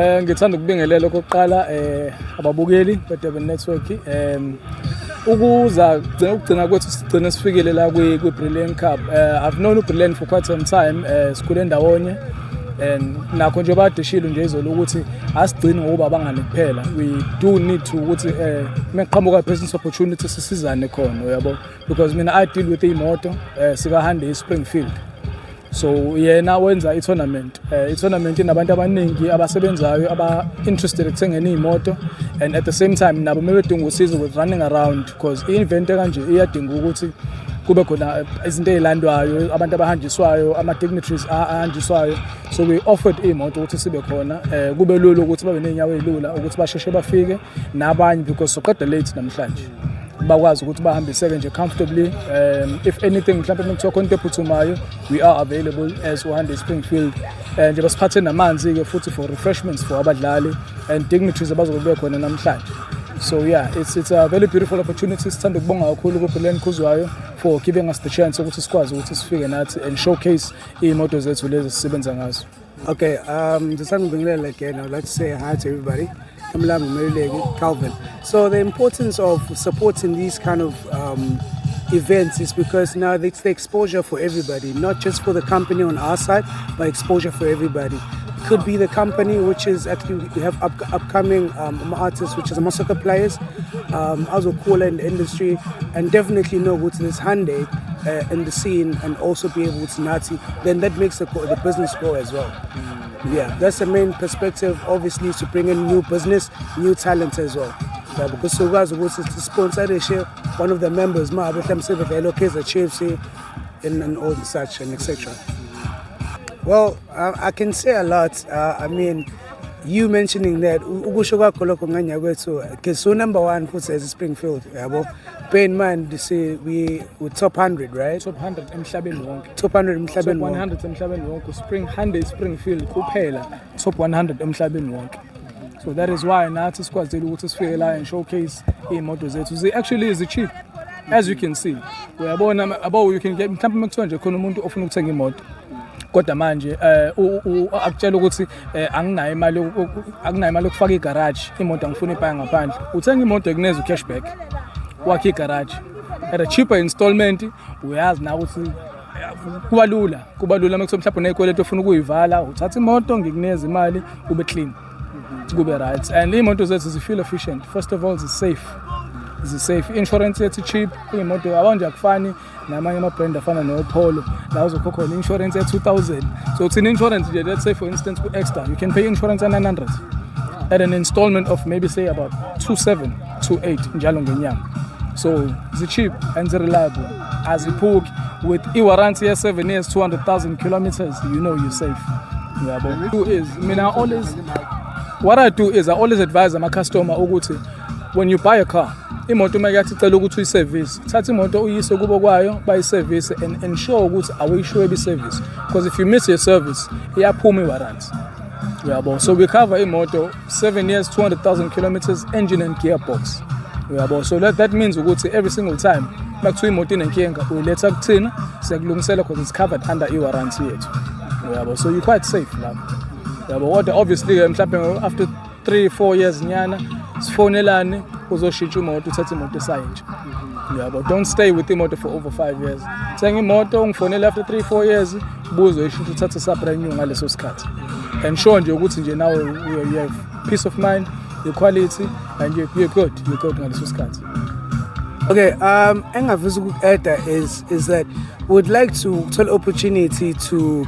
Ngithanda ukubingelela okokuqala ababukeli beDurban Network, ukuza ukugcina kwethu sigcine sifikile la kwi Brilliant Cup. I've known uBrilliant for quite some time, sikhule ndawonye and nakho nje badishilo nje izolo ukuthi asigcini ngokuba abangani kuphela. We do need to ukuthi meqhamuka business opportunity sisizane khona, uyabo, because mina I deal with imoto sika Hyundai Springfield, so yena wenza i-tournament. I-tournament inabantu abaningi abasebenzayo aba-interested ekuthengeni iy'moto, and at the same time nabo mebedinga usizo with running around, because i-event ekanje iyadinga ukuthi kube khona izinto ey'landwayo, abantu abahanjiswayo, ama-dignitaries ahanjiswayo. So we offered iy'moto ukuthi sibe khona, kube lula ukuthi babe ney'nyawo ey'lula ukuthi basheshe bafike nabanye, because soqeda late namhlanje, bakwazi ukuthi bahambiseke nje comfortably. If anything, mhlawumbe mekuthiwa khona into ephuthumayo, we are available as uHyundai Springfield. Nje basiphathe namanzi-ke futhi for refreshments for abadlali and dignitaries abazobe bekhona namhlanje. So yeah, it's a very beautiful opportunity. Sithanda ukubonga kakhulu kuBrilliant Khuzwayo for giving us the chance ukuthi sikwazi ukuthi sifike nathi and showcase iy'moto zethu lezi esisebenza ngazo. Okay, ndithanda ukubingelela again. I would like to say hi to everybody. Igama lami Meluleki Calvin. So the importance of supporting these kind of events is because now it's the exposure for everybody, not just for the company on our side, but exposure for everybody. Could be the company, which is actually we have upcoming artists, which is ama soccer players, also cool in the industry, and definitely know what this Hyundai in the scene, and also be able to nathi. Then that makes the business grow as well. Yeah, that's the main perspective. Obviously, is to bring in new business, new talent as well. Yeah, because sokwazi ukuthi sponsorishe one of the members ma mhlawumbe sebevele Kaizer Chiefs and all such and etc. Well, I can say a lot. I mean, you mentioning that ukusho kwakho lokho nganyakwethu, because so number one futhi as Springfield, yabo. Bear in mind, you see, we top 100, right? Top 100 emhlabeni wonke. Top 100 Top emhlabeni wonke. 100 emhlabeni wonke. Spring Hyundai Springfield kuphela top 100 emhlabeni wonke. So that is why nathi sikwazile ukuthi sifike la and showcase iy'moto zethu. Actually zi cheap, as you can see, uyabona abo, you can get mhlawumbe mekuthiwa nje khona umuntu ofuna ukuthenga imoto, kodwa manje akutshela ukuthi anginayo imali akunayo imali yokufaka igarage imoto, angifuni ipaya ngaphandle, uthenga imoto ekunikeza u-cashback, wakhe igarage at a cheaper installment. Uyazi na ukuthi kuba lula uma kuthiwa mhlawumbe unezikweletu ofuna ukuyivala, uthatha imoto, ngikunikeza imali, ube clean, kube right. And iy'moto zethu zi-fuel efficient, first of all, zi-safe, zi-safe, insurance yethu cheap. Iy'moto abanje akufani namanye ama-brand afana no-Polo la uzokhokha khona insurance ye-2000. So thina insurance nje, let's say for instance ku-Exter you can pay insurance ya-900 at an installment of maybe say about 27 28 njalo ngenyanga. So zi-cheap and zi-reliable, aziphuki, with i-warranty ye-7 years, 200,000 kilometers, you know you're safe, uyabo. Do is mina always, what I do is I always advise ama-customer ukuthi when you buy a car, imoto uma kuyathi icela ukuthi uyiservice, thatha imoto uyise kubo kwayo bayiservice and ensure ukuthi awuyishwebi iservice, because if you miss your service iyaphuma i-warranty, uyabo. So we cover imoto 7 years, 200,000 kilometers, engine and gearbox, uyabo. So that means ukuthi every single time makuthiwa imoto inenkinga, uyiletha kuthina, siyakulungisela because it's covered under i-warranty yethu, uyabo. So you're quite safe lapho, yabo. Kodwa obviously mhlawumbe after 3 4 years nyana, sifonelane, uzoshintsha imoto, uthathe imoto esayintsha, yabo. Don't stay with imoto for over 5 years. Thenga imoto, ungifonele after 3 4 years, buze ishintsha, uthathe sa brand new ngaleso sikhathi. Ensure nje ukuthi nje nawe you have peace of mind, the quality, and you're good ngaleso sikhathi. Okay, engafisa uku-add is that would like to uthola opportunity to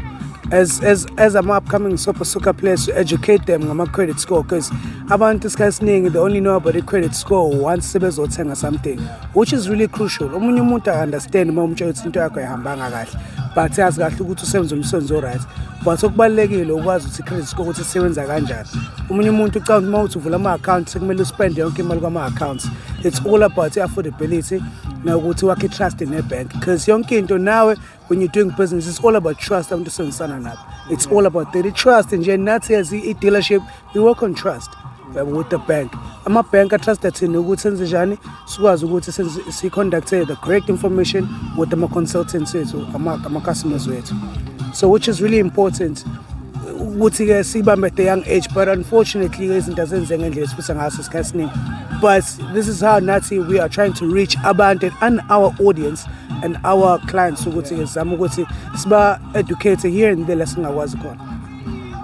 as ama upcoming super soccer players to educate them ngama credit score, because abantu isikhathi esiningi they only know about the credit score once sebezothenga something, which is really crucial. Omunye umuntu understand uma umtshela ukuthi into yakho ayihambanga kahle, but yazi kahle ukuthi usebenza umsebenzi o-right, but okubalulekile ukwazi ukuthi i-credit score ukuthi isebenza kanjani. Omunye umuntu ucabanga uma uthi uvula ama-account sekumele uspende yonke imali kwama-accounts. It's all about i-affordability nokuthi wakhe i-trust ne-bank, because yonke into nawe when you're doing business, it's all about trust. Abantu osebenzisana nabo, it's all about the trust nje. Nathi as i-dealership we work on trust with the bank. Ama-bank atrusta thina ukuthi senze njani sikwazi ukuthi si-conducte the correct information with ama-consultants wethu, ama-customers wethu, so which is really important. Ukuthi ke sibambe at the young age, but unfortunately izinto azenze ngendlela esifisa ngaso isikhathi esiningi. But this is how nathi we are trying to reach abantu and our audience and our clients, ukuthi ke sizame ukuthi siba educate here and there la singakwazi khona.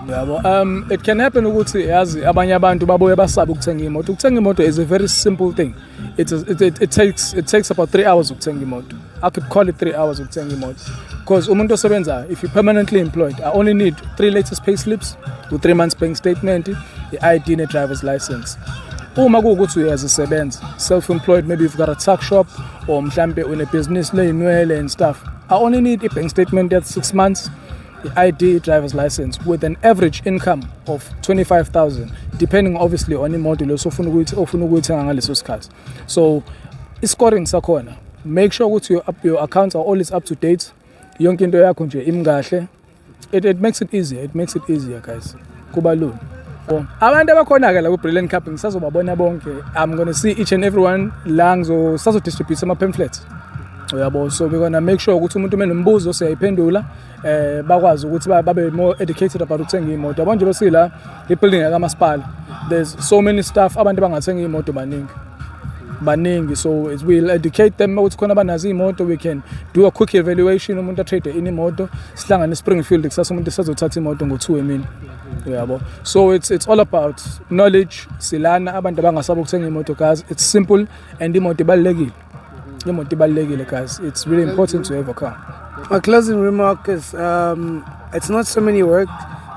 Yabo, it can happen ukuthi, yazi, abanye abantu babuye basabe ukuthenga imoto. Ukuthenga imoto is a very simple thing. It takes about 3 hours ukuthenga imoto. I could call it 3 hours ukuthenga imoto because umuntu osebenzayo, if you're permanently employed, I only need three latest pay slips with 3 months bank statement, i-ID ne-driver's license. Uma kuwukuthi uyazisebenza, self-employed, maybe you've got a tuck shop or mhlambe unebhizinisi ley'nwele and stuff, I only need i-bank statement at 6 months, i-ID, driver's license, with an average income of 25,000, depending obviously on imoto leso ofuna ukuyithenga ngaleso sikhathi. So i-scoring sakhona, make sure ukuthi your accounts are always up to date, yonke into yakho nje imkahle. It makes it easier, it makes it easier, guys, kuba lula. Abantu abakhona-ke la ku-Brilliant Cup, ngisazobabona bonke. I'm gonna see each and everyone la. Sazo-distribute ama-pamphlets, uyabo. So we're gonna make sure ukuthi umuntu menombuzo siyayiphendula, bakwazi ukuthi babe more educated about ukuthenga imoto, yabo. Nje besila i-building yakamasipala, there's so many stuff, abantu abangathenga imoto baningi baningi. So we'll educate them ukuthi khona abanazo iy'moto, we can do a quick evaluation, umuntu a-trade in imoto, sihlangane e-Springfield kusasa, umuntu esazothatha imoto ngo-2 emini, uyabo. So it's all about knowledge. Silana abantu abangasaba ukuthenga imoto. Guys, it's simple and imoto ibalulekile, imoto ibalulekile, guys. It's really important to have a car. My closing remark is, it's not so many words.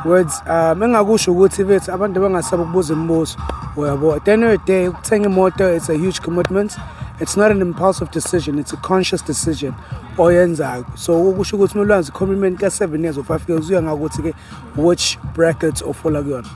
Engakusho ukuthi bethi abantu abangasaba ukubuza imibuzo, uyabo. At the end of the day, ukuthenga imoto, it's a huge commitment. It's not an impulsive decision, it's a conscious decision oyenzayo. So ukusho ukuthi kumele wazi commitment ka 7 years or 5 years, uya ngakuthi ke which brackets ofola kuyona.